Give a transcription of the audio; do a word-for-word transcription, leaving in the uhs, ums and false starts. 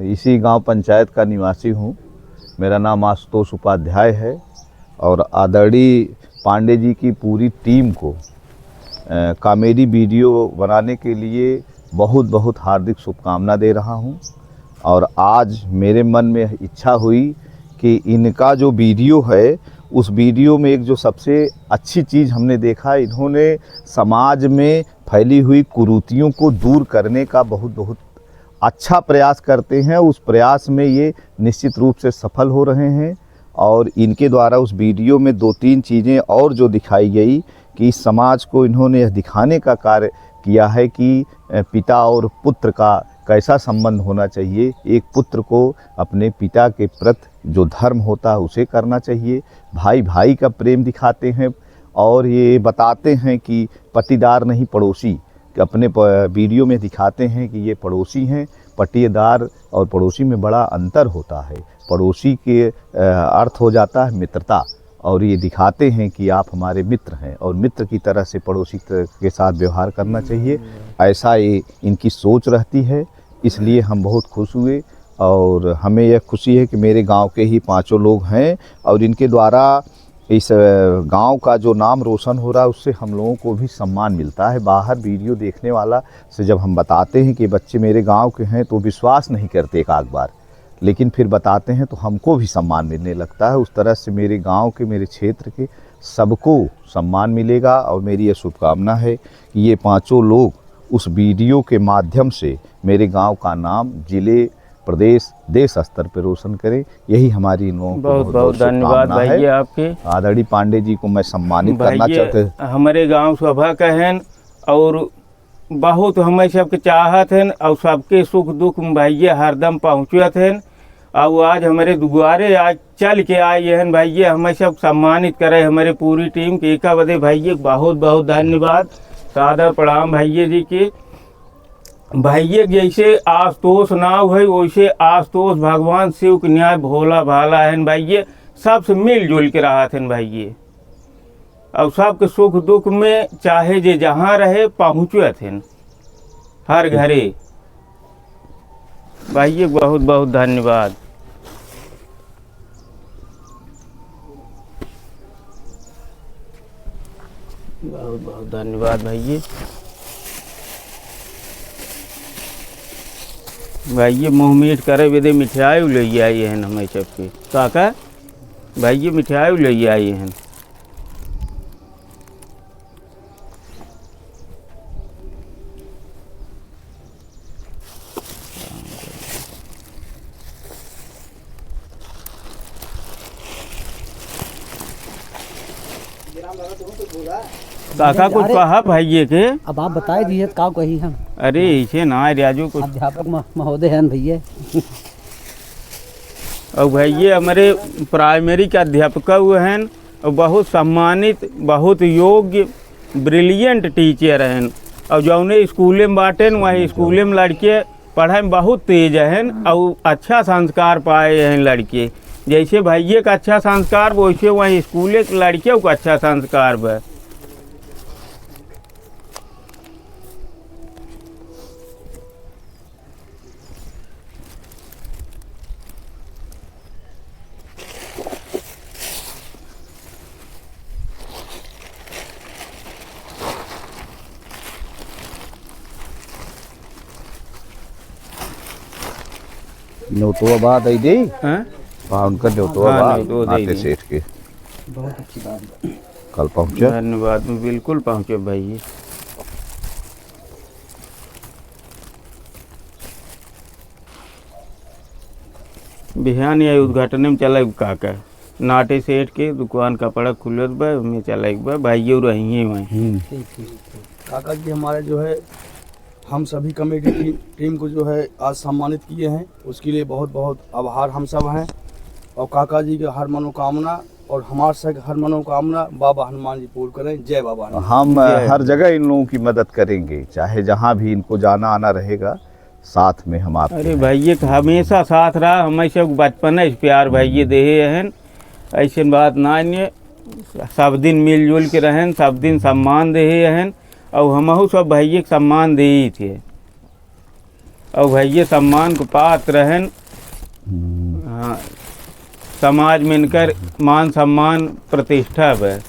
इसी गांव पंचायत का निवासी हूं। मेरा नाम आशुतोष उपाध्याय है और आदरणीय पांडे जी की पूरी टीम को, अ, कॉमेडी वीडियो बनाने के लिए बहुत, बहुत हार्दिक शुभकामना दे रहा हूं। और आज मेरे मन में इच्छा हुई कि इनका जो वीडियो है, उस वीडियो में एक जो सबसे अच्छी चीज़ हमने देखा, इन्होंने समाज में फैली हुई कुरीतियों को दूर करने का बहुत, बहुत अच्छा प्रयास करते हैं। उस प्रयास में ये निश्चित रूप से सफल हो रहे हैं और इनके द्वारा उस वीडियो में दो तीन चीज़ें और जो दिखाई गई कि इस समाज को इन्होंने यह दिखाने का कार्य किया है कि, अ, पिता और पुत्र का कैसा संबंध होना चाहिए, एक पुत्र को अपने पिता के प्रति जो धर्म होता है उसे करना चाहिए, भाई भाई का प्रेम दिखाते हैं और ये बताते हैं कि पट्टीदार नहीं पड़ोसी, कि अपने प-, वीडियो में दिखाते हैं कि ये पड़ोसी हैं, पट्टीदार और पड़ोसी में बड़ा अंतर होता है। पड़ोसी के, अ, अर्थ हो जाता है मित्रता और ये दिखाते हैं कि आप हमारे मित्र हैं और मित्र की तरह से पड़ोसी त-, के साथ व्यवहार करना चाहिए। ऐसा ये इनकी सोच रहती है, इसलिए हम बहुत खुश हुए और हमें यह खुशी है कि मेरे गांव के ही पांचों लोग हैं और इनके द्वारा इस, अ, गांव का जो नाम रोशन हो रहा है, उससे हम लोगों को भी सम्मान मिलता है। बाहर वीडियो देखने वाला से जब हम बताते हैं कि बच्चे मेरे गांव के हैं, तो विश्वास नहीं करते एक आध बार, लेकिन फिर बताते हैं तो हमको भी सम्मान मिलने लगता है। उस तरह से मेरे गांव के, मेरे क्षेत्र के सबको सम्मान मिलेगा और मेरी यह शुभकामना है कि ये पांचों लोग उस वीडियो के माध्यम से मेरे गांव का नाम जिले, प्रदेश, देश स्तर पर रोशन करें। यही हमारी इन लोगों को बहुत, बहुत, बहुत बहुत धन्यवाद शुभकामना है। भैया आपके। आदरणीय पांडे जी को मैं सम्मानित करना भैया, चाहते हैं। हमारे गांव सभा का हैं और बहुत हमें सबके चाहत हैं और सबके सुख दुख में भैया हरदम पहुँचत हैं। और आज हमारे दुआरे आज चल के आए हैं भैया, हमें सब सम्मानित करे हमारे पूरी टीम के। एका बदे भैया बहुत बहुत धन्यवाद, सादर प्रणाम भैया जी के। भैया जैसे आशुतोष नाव है, वैसे आशुतोष भगवान शिव के न्याय भोला भाला है भैया, सबसे मिलजुल के रहत हैं भैया। और सबके सुख दुख में चाहे जे जहाँ रहे पहुँचत हैं हर घरे। भैया बहुत बहुत धन्यवाद। बहुत बहुत धन्यवाद भैया। भैया मुँह मीठ करे बदे मिठाई ले आई हैं हमें सबके। काका, भैया मिठाई ले आई हैं। काका कुछ अरे, कहा भाइये के? अब आप बताए दिए तो का कही हम। अरे, ऐसे ना, राजू कुछ। अध्यापक म-, महोदय हैं भैया। और भैया हमारे प्राइमरी के अध्यापक हुए हैं और बहुत सम्मानित, बहुत योग्य, brilliant teacher हैं। और जौने स्कूले में बाटेन, वही स्कूले में लड़के पढ़ाई में बहुत तेज हैं और अच्छा संस्कार पाए हैं लड़के। जैसे भैया का अच्छा संस्कार, वैसे वही स्कूले के लड़के का अच्छा संस्कार बा। न्योतवा बा दे दे। हाँ? हाँ, उनका न्योतवा हाँ, बा, न्योतवा दे नाते दे। सेठ के। बहुत अच्छी बात। कल पहुँचे? धन्यवाद, बिल्कुल पहुँचे भाई। बिहान या उद्घाटन में चला काका। नाटे सेठ के दुकान कपड़ा खुलत बा, ओमे चला एक बा, भाइयों रहिए वहीं। हम्म। ठीक, ठीक, ठीक। काका जी हमारे जो है, हम सभी कमेटी टी-, टीम को जो है आज सम्मानित किए हैं, उसके लिए बहुत बहुत आभार हम सब हैं। और काका जी के हर मनोकामना और हमार सक हर मनोकामना बाबा हनुमान जी पूर्ण करें। जय बाबा हनुमान। हम, जय। हर जगह इन लोगों की मदद करेंगे, चाहे जहाँ भी इनको जाना आना रहेगा, साथ में हम आपके अरे हैं। भाई, ये हमेशा साथ रहा, हमेशा बचपन से प्यार भाई ये देहे हन, ऐसे बात ना है, सब दिन मिलजुल के रहन, सब दिन सम्मान देहे हन, और हमहू सब भाई के सम्मान दे ही थे। और भैया सम्मान को पात्र रहन। हम्म। हाँ, समाज में इनकर मान सम्मान प्रतिष्ठा बा।